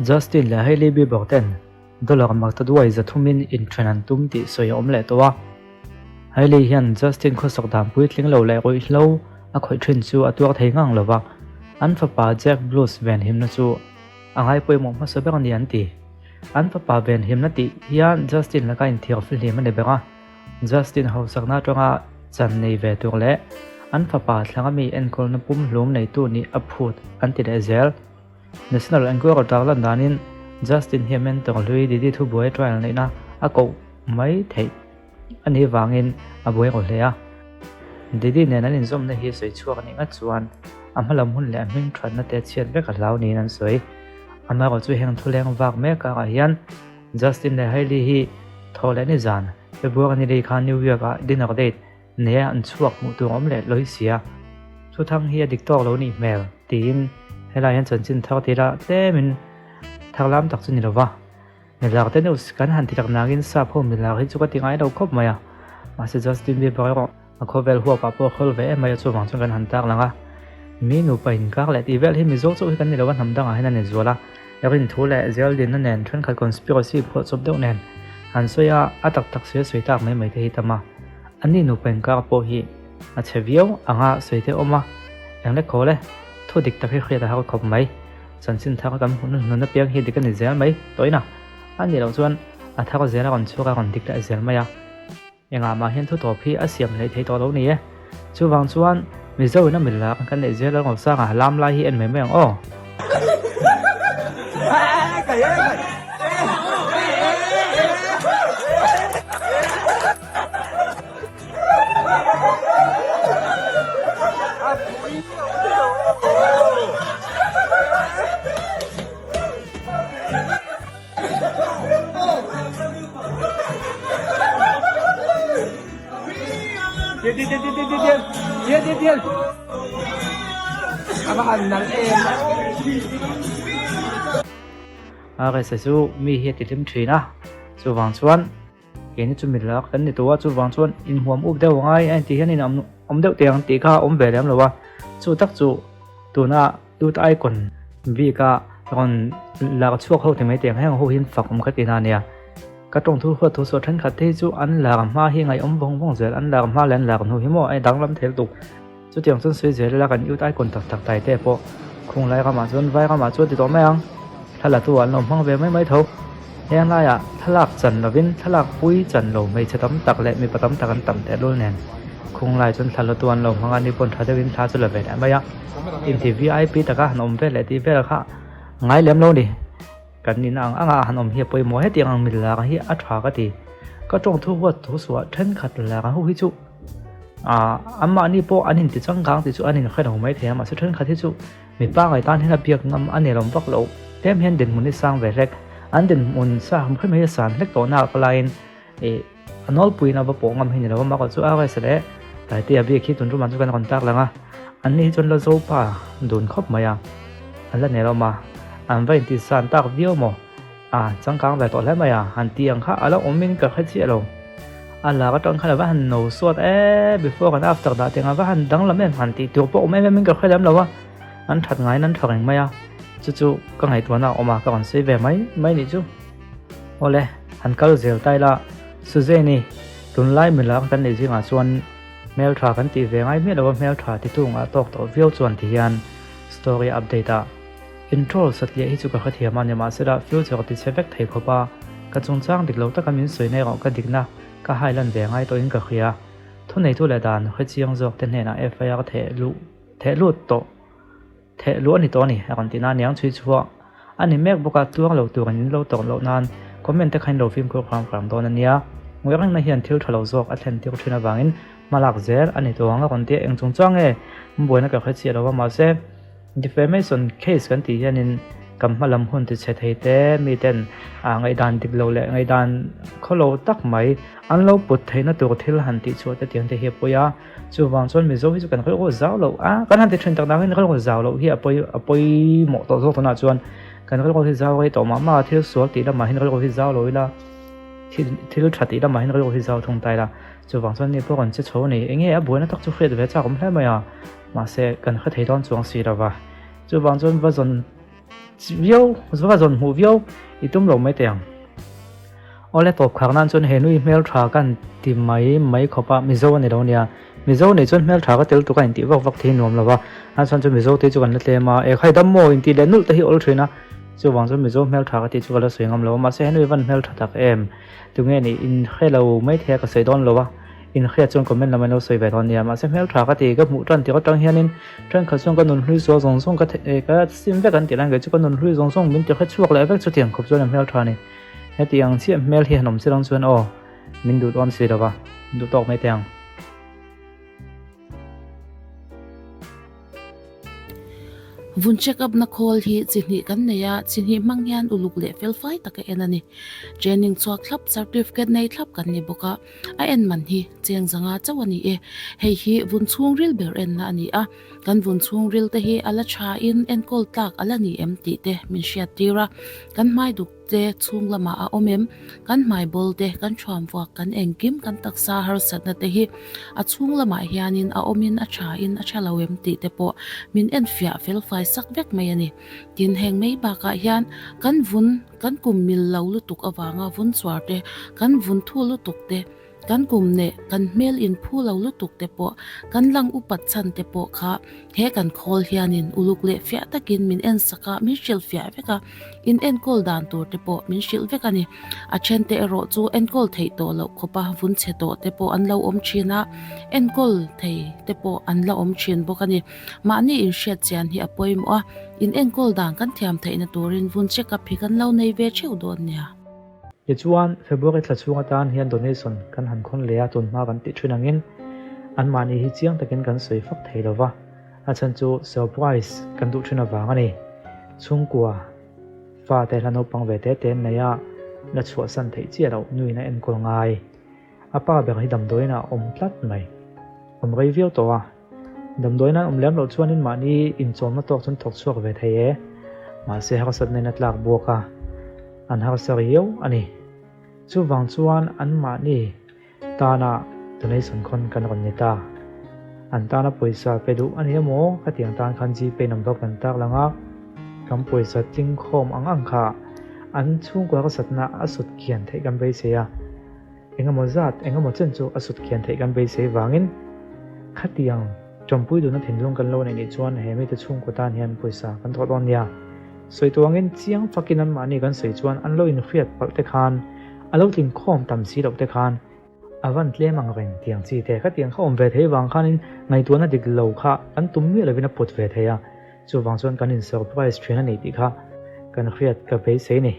Justin leh Hailey Bieber ten dollar maktaduai zathumin inthen an tum tih sawi a awm leh tawh a. Hailey hian Justin khawsak dan puitling lo leh ruihhlo a khawih thin chu a tuar thei ngang lo va, an fapa Jack Blues venhimna chu a ngai pawimawh hmasa ber a ni an ti. An fapa venhimna tih hian Justin laka inthiar fihlim a ni ber a, Justin hausakna atanga chan nei ve tur leh an fapa thlanga mi enkawlna pumhlum neitu nih a phut an ti leh zel. National Enquirer tarlan danin Justin hi a mentor hlui Diddy thubuai trial neihna a koh mai theih a nih vangin a buai ru hle a. Diddy nen an inzawmna hi sawi chhuak a nih ngat chuan a hmalam hun leh a hming thatna te chhiat vek a hlau niin an sawi. Amaherawhchu chu heng thuleng vak mek karah hian Justin leh Hailey hi thaw leh nizan February ni lei khan New York ah dinner date Nea an chhuak hmuh tur awm leh lawi sia. Thuthang hi a dik tawk lo nih hmel tiin helai hian chanchin thar ti ila tlemin thar lam tak chu ni lova. Milar te news kan han ti tak nangin sap ho milar hi chu ka ti ngai lo khawp mai a. Mahse Justin Bieber erawh a khawvel huapah pawh a khawl ve em mai a chuvang chuan kan han tar lang a. Mi nupa inkar leh tih vel hi Mizo chauh hi kan ni lo a hnam dangah hian a ni zual a. Rin thu leh zeldinna nen thenkhat conspiracy phuah chawp deuh nen han sawi a, a tak tak sia sawi tak mai mai te hi tam a. Ani nupa inkar pawh hi a chhe viau anga sawi te awm a, eng lek khawl e, thu dik tak hi hriat a har khawp mai. Chanchin thar kan hmuh hnuhnun apiang hi dik a ni zel mai tawhin a, a nih loh chuan a thar zel a rawn chhuak a rawn dik leh zel mai a. Engah mah hian thutawp hi a siam hleih thei tawh lo ni e. Chuvang chuan Mizo in a mil lak kan neih zel ang sanga lam lai hi en mai mai ang aw. Rsa chu mi hi a ti hlim thin a, chuvang chuan keini chu mi lak kan ni tawh a, chuvang chuan inhuam up deuh a ngai a intih hian in awm deuh teh ang tih kha a awm ve lem lo a, chu tak chu tuna Youth Icon bik a rawn lar chhuak ho ti mai teh ang heng ho hian fak awm kha tihna a nia. Ka tawngthu huat thu saw thenkhat te hi chu an lar hma hi ngaihawm vawng vawng zel, an lar hma leh an lar hnu hi maw a danglam thel tuk. Chutiang chuan sawi zel ila kan Youth Icon tak tak tai te pawh khung lai ramah chuan vai ramah chuan ti tawh mai ang. Thla tu ah an lo hmang ve mai mai tho. Heng laiah thlalak chan lovin thlalak pui chan lo hmeichhe tam tak leh mipa tam tak an tam tehlul nen khung lai chuan thla la tu an lo hmang a, ni pawn tha deuhin thla chu la ve leh mai a. Inti vip taka han awm vel leh tih vel kha ngai lem lo ni. Kan in ang anga han awm hi a pawimawh hetiang ang mil lak hi a tha ka ti. Ka tawng thu huat thu suah thenkhat lak ang ho hi chu ah anmahni pawh an inti changkang tih chu an inhre lo mai thei a mahse thenkhat hi chu mipa ngai tan hian a biak ngam a nelawm vak lo. Tlem hian dinhmun hi sang ve hlek an dinhmun sa hrim hi a san hlek tawh nak laiin ih A nawlpuiin a va pawh ngam hi ni lo a, mahkawh chu RS leh Taitea bik hi tun tumah chu kan rawn tak lang a, an ni hi chuan la zo pa dun khawp mai a, an la nei lo ma, an va inti san tak viau maw, a changkang ve tawh hle mai a, han ti ang kha a la awm in ka hre chiah lo, a lak atang khan a va han no suat e, before and after dah teng a va han danglam em han tih tur pawh awm em em in ka hre lem lo a, an that ngaiin an tha reng mai a, chu chu ka ngaihtuahna a awm a, ka rawn sawi ve mai mai nih chu. Awle, han kal zel ta ila, Suzanne-i, tunlai milar kan neih zingah chuan hmeltha kan tih ve ngai miah lo a, hmeltha titu ngah tawk tawh viau chuan ti hian story update a intro satliah hi chu ka hrethiam a, nimahsela future ti chhe vek thei khawp a, ka chungchang dik lo taka min sawi na erawh ka dikna ka hailan ve ngai tawhin ka hria. Thuneitu leh dan hrechiang zawk te hnenah FIR theh luh theh lut tawh. Theh luh a ni tawh a ni, a rawn ti na aniang chhui chhuah a ni mek bawk a, tluang lo tur in lo tawrh loh nan comment te kha in lo fimkhur hram hram dawn a nia. Ngawi rengna hian thil tha lo zawk a thlen tir thin avangin hma lak zel a ni tawh ang a rawn ti a, eng chung chuang nge buaina ka hre chiah lo a, mahse defamation case kan tih hianin kan hma lam hun ti chhe thei te miten ngaihdan dik lo leh ngaihdan khaw lo tak mai an lo put theihna tur thil han tih chhuah te tiang te hi a pawi a. Chuvang chuan Mizo hi chu kan rilru zau loh a, kan han ti thin tak dang hian rilru zau loh hi a pawi a pawimawh tawh zawk tunah chuan kan rilru hi zau rei tawh mah mah a, thil sual tih lamah hian rilru hi zau lo ila, thil thil tha tih lamah hian rilru hi zau thung ta ila, chuvang chuan ni pawh kan che chho a ni, enge a buaina tak chu hriat ve chak awm hle mai a, mahse kan hre thei dawn chuang si lova, chuvang chuan va zawn. viau, va zawn hmuh viau i tum lo mai teh ang. Awle tawp khak nan chuan he nui hmeltha kan ti mai mai khawp a, Mizo a ni lo nia. Mizo nih chuan hmeltha ka tel tuk a intih vak vak thei nuam lo va, a chuan chu Mizo te chu kan la tlem a, ekhai dam maw intih leh nulh te hi awl thin a, chuvang chuan Mizo hmeltha ka tih chu ka la sawi ngam lo a, mahse he nui van hmeltha tak em? Tunge nih inhre lo mai thei a ka sawi dawn lo a. Inhriat chuan comment lam an lo sawi ve dawn nia, mahse hmeltha ka ti, ka hmuh tan tirh atang hianin thenkhat chuan ka nunhlui sual zawng zawng ka ka sim vek an tih lai kei chu ka nunhlui zawng zawng min ti hre chhuak leh vek chutiang khawp chuan a hmeltha a ni. Heti ang chiah hmel hi han awm chiang chuan aw min duh dawn si lova, duh tawk mai teh ang. Vun check up na khawl hi chi hnih kan nei a, chi hnih hmang hian uluk leh felfai taka en a ni. Training chhuak thlap certificate nei thlap kan ni bawk a. A en man hi cheng zanga chauh a ni e. Hei hi vun chhungril ber enna a ni a, kan vun chhungril te hi a la tha in enkawl tlak a la ni em tih te min hriat tir a, kan hmai duk te chhung lamah a awm em, kan hmai bawl te, kan thuam vuak, kan engkim, kan taksa harsatna te hi a chhung lamah hianin a awmin a tha in a tha lo em tih te pawh min enfiah felfai sak vek mai a ni. Tin, heng mai bakah hian kan vun Kan kum mil lo lutuk avanga vun chuar te, kan vun thu lutuk te, kan kum neh kan hmel in phu lo lutuk te pawh, kan lang upat chhan te pawh kha he kan khawl hianin uluk leh fiah takin min en sak a, min hrilh fiah vek a, in enkawl dan tur te pawh min hrilh vek a ni. A then te erawh chu enkawl theih tawh loh khawpa vun chhe tawh te pawh an lo awm thin a, enkawl thei te pawh an la awm thin bawk a ni. Mahni inhriat chian hi a pawimawh a, in enkawl dan kan thiam theihna turin vun check up hi kan lo nei ve theuh dawn nia. Tichuan, February thla chhung atan hian donation kan han khawn leh a, tun hma kan tih thin angin anmahni hi chiang takin kan sawi fak thei lo va, a chhan chu surprise kan duh thin avang a ni. Chhungkua fate hla naupang ve te te an nei a, la chhuahsan theih chiah loh nuin a enkawl ngai. A pa ber hi damdawiin ah a awm tlat mai. Awm rei viau tawh a. Damdawiin an awm lem loh chuanin mahni inchawmna tawk chuan thawk chhuak ve thei e. Mahse harsatna in a tlak buak a, an harsa riau a ni. Chuvang chuan an mahni tana donation khawn kan rawn ni ta. An tana pawisa pe duh a ni emaw khatiang tan khan Gpay number kan tak lang a, kan pawisa tling khawm ang ang kha an chhungkua harsatna a sut kian theih kan beisei a. Engemaw zat, engemaw chen chu a sut khian theih kan beisei vangin khatiang tawmpui duhna thinlung kan lo neih nih chuan he mite chhungkaw tan hian pawisa kan thawh dawn nia. Sawi tuangin chiang fakin anmahni kan sawi chuan an lo inhriat palh te khan, a lo tling khawm tam si loh te khan, a van tlem ang reng tiang chi te khatiang kha awm ve thei vang khanin ngaihtuahna dik lo kha kan tum miah lovin a put ve thei a, chuvang chuan kan in surprise thin a ni tih kha kan hriat ka beisei ni.